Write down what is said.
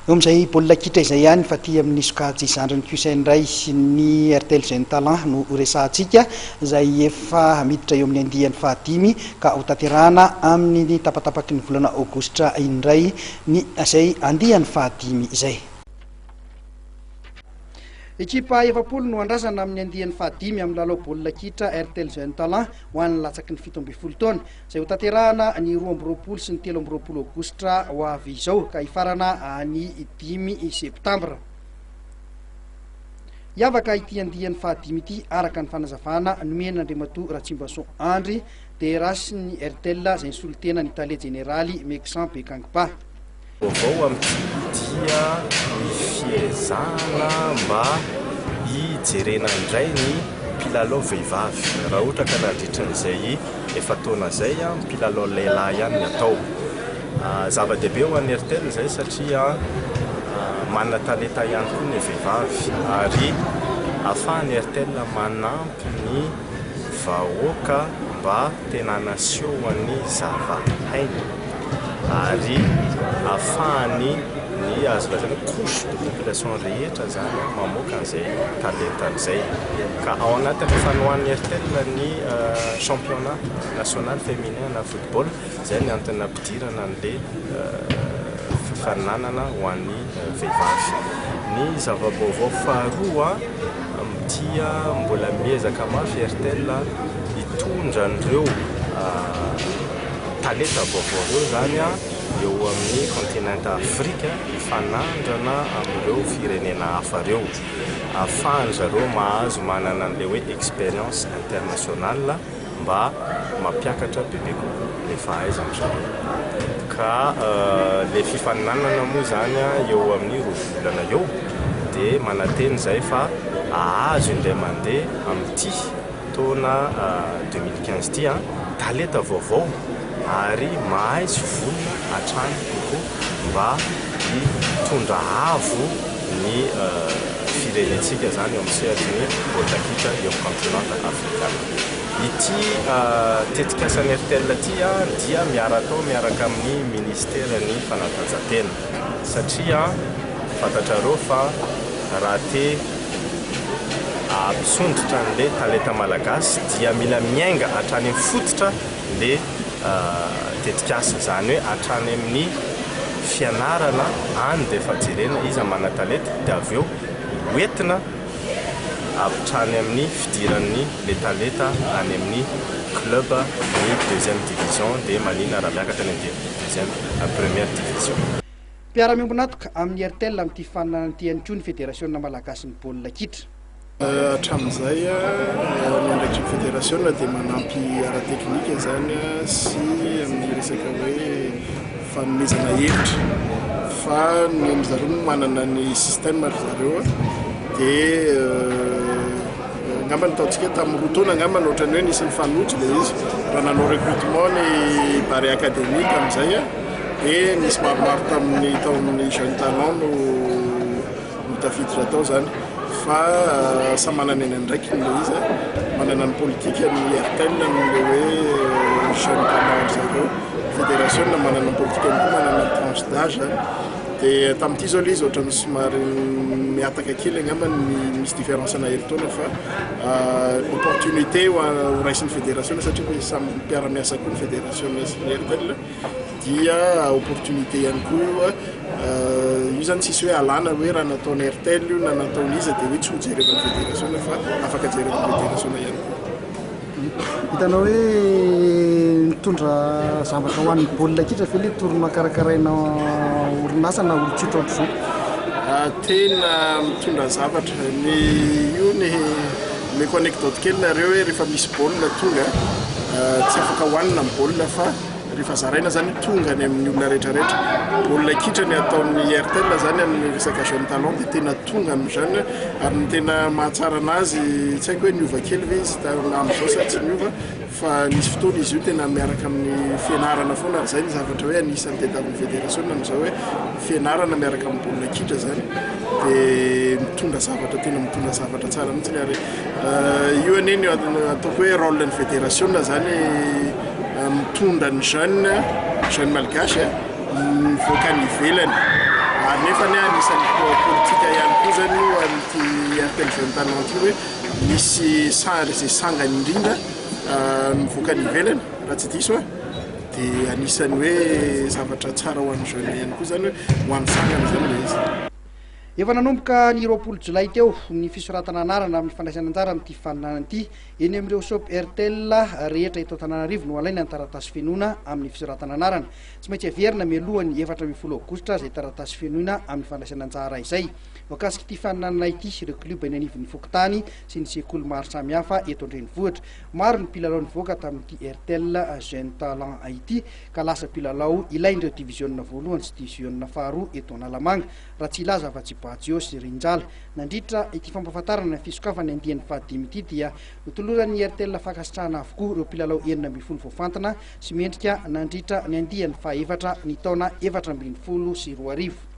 Eo amin'izay baolina kitra izay ihany fa aty amin'ny sokajy zandriny kosa indray ny Airtel Jeune Talent no horesahantsika izay efa miditra eo amin'ny andiany fahadimy ka hotanterahana amin'ny tapatapaky ny volana aogositra indray ny izay andiany fahadimy izay. Ekipa 40 no andrasana amin'ny andiany fahadimy amin'ny lalao baolina kitra Airtel Jeune Talent ho an'ny latsaky ny 17 taona. Izay hotanterahana ny 22 sy ny 23 aogositra ho avy izao ka hifarana ny 5 septambra. Hiavaka ity andiany fahadimy ity araka ny fanazavana nomen'Andriamatoa Ratsimbason Andry, DRH ny Airtel izay nisolo tena ny tale jeneraly Mexan Bekangba. Vaovao amin'ity dia ny fiezahana mba hijerena indray ny mpilalao vehivavy. Raha ohatra ka nandritra an'izay efa-taona izay, mpilalao lehilahy ihany ny atao. Zava-dehibe ho an'ny Airtel izay satria manana talenta ihany koa ny vehivavy ary ahafahan'ny Airtel manampy ny vahoaka mba tena hanasehoany zava-hainy. Ary ahafahany ny azo lazaina hoe couche de population rehetra izany mamoaka an'izay talentany izay. Ka ao anatin'ny fanohan'ny Airtel ny championnat national féminin na football, izay ny antony nampidirana an'ilay fifaninanana ho an'ny vehivavy. Ny zava-baovao faharoa dia mbola miezaka mafy Airtel hitondra an'ireo Talenta vaovao ireo izany eo amin'ny kontinenta Afrika hifanandrana amin'ireo firenena hafa ireo. Ahafahan-dry zareo mahazo manana an'ilay hoe expérience internationale mba mampiakatra bebe kokoa ilay fahaizan-dry zareo. Ka ilay fifaninanana moa izany eo amin'ny roa volana eo dia manantena izahay fa hahazo indray mandeha amin'ity. Taona 2015 ity an, talenta vaovao ary mahay sy vonona hatrany kokoa mba hitondra avo ny firenentsika izany eo amin'ny sehatry ny baolina kitra eo amin'ny kaontinanta afrikana. Ity tetikasan'ny Airtel ity dia miara-atao miaraka amin'ny ministeran'ny fanatanjahantena satria fantatrareo fa raha te Hampisondrotra an'le talenta malagasy dia mila miainga hatrany amin'ny fototra le tetikasa, izany hoe hatrany amin'ny fianarana any dia efa jerena iza manan-talenta dia avy eo hoentina hatrany amin'ny fidiran'ny le talenta any amin'ny club ny deuxième division dia manina raha miakatra any amin'ny deuxième première division. Mpiara-miombon'antoka amin'ny Airtel amin'ity fifaninanana ity ihany koa ny Federasiona malagasin'ny baolina kitra. Hatramin'izay, ny andraikitry ny federasiona dia manampy ara-teknika izany sy amin'ny resaka hoe fanomezana hevitra fa ny an-dry zareo moa manana ny système ry zareo dia angamba ny ataontsika hoe tamin'ny 2 taona angamba no ohatran'ny hoe nisy nifanojo ilay izy raha nanao recrutement ny Barea Academy tamin'izay. Dia nisy maromaro tamin'ny tao amin'ny Jeune Talent no no tafiditra tao zany fa samy manana ny andraikiny ilay izy, manana ny politikany ny Airtel amin'ilay hoe Jeune Talent ry zareo, federasiona manana ny politikany koa manana ny tranche d'âge zany. Dia tamin'ity zao ilay izy ohatran'ny somary mihataka kely angamba ny misy différence ana herintaona fa opportunité ho raisin'ny federasiona satria samy mpiara-miasa koa ny federasiona sy ny Airtel. Dia opportunité ihany koa io, io zany tsisy hoe alana hoe raha nataon'i Airtel io na nataon'iza dia hoe tsy ho jerevan'ny federasiona fa afaka jerevan'ny federasiona ihany koa. Hitanao hoe mitondra zavatra ho an'ny baolina kitra ve ilay tournoi karakaraina orinasa na olon-tsotra ohatr'izao? Tena mitondra zavatra, ny io ny omeko anecdote kely nareo hoe rehefa misy baolina tonga tsy afaka hohanina ny baolina fa Rehefa zaraina zany tonga any amin'ny olona rehetra rehetra. Baolina kitra ny ataon'ny Airtel zany amin'ny resaka jeune talent dia tena tonga amin'ny jeune ary ny tena mahatsara anazy tsy haiko hoe niova kely ve izy amin'izao sa tsy niova fa nisy fotoana izy io tena miaraka amin'ny fianarana foana ary izay ny zavatra hoe anisan'ny tadiavin'ny federasiona amin'izao hoe fianarana miaraka amin'ny baolina kitra zany dia mitondra zavatra tena mitondra zavatra tsara mihitsy ary io anie ny ataoko hoe rôle ny federasiona zany mitondra ny jeune, jeune malgache mivoaka any ivelany. Ary nefany anisan'ny politika ihany koa zany io amin'ity Airtel Jeune Talent ity hoe misy sary izay sangany indrindra mivoaka any ivelany, raha tsy diso a, dia anisan'ny hoe zavatra tsara ho an'ny jeune ihany koa zany hoe ho an'ny sangany zany ilay izy. Efa nanomboka ny 20 jolay teo ny fisoratana anarana amin'ny fandraisana anjara amin'ity fifaninanana ity. Eny amin'ireo shop Airtel rehetra eto Antananarivo no alaina ny taratasy fenoina amin'ny fisoratana anarana. Tsy maintsy averina mialohan'ny 14 aogositra izay taratasy fenoina amin'ny fandraisana anjara izay. Voakasik'ity fifaninanana ity ireo klioba eny anivon'ny fokontany sy ny sekoly maro samihafa eto an-drenivohitra. Maro ny mpilalao nivoaka tamin'ity Airtel Jeune Talent ity ka lasa mpilalao ilain'ireo diviziona voalohany sy diviziona faharoa eto Analamanga, raha tsy hilaza afa-tsy Baggio sy Rinjala. Nandritra ity fampahafantarana ny fisokafan'ny andiany fahadimy ity dia notoloran'ny Airtel fankasitrahana avokoa ireo mpilalao 16 voafantina sy mendrika nandritra ny andiany fahaefatra ny taona 2014.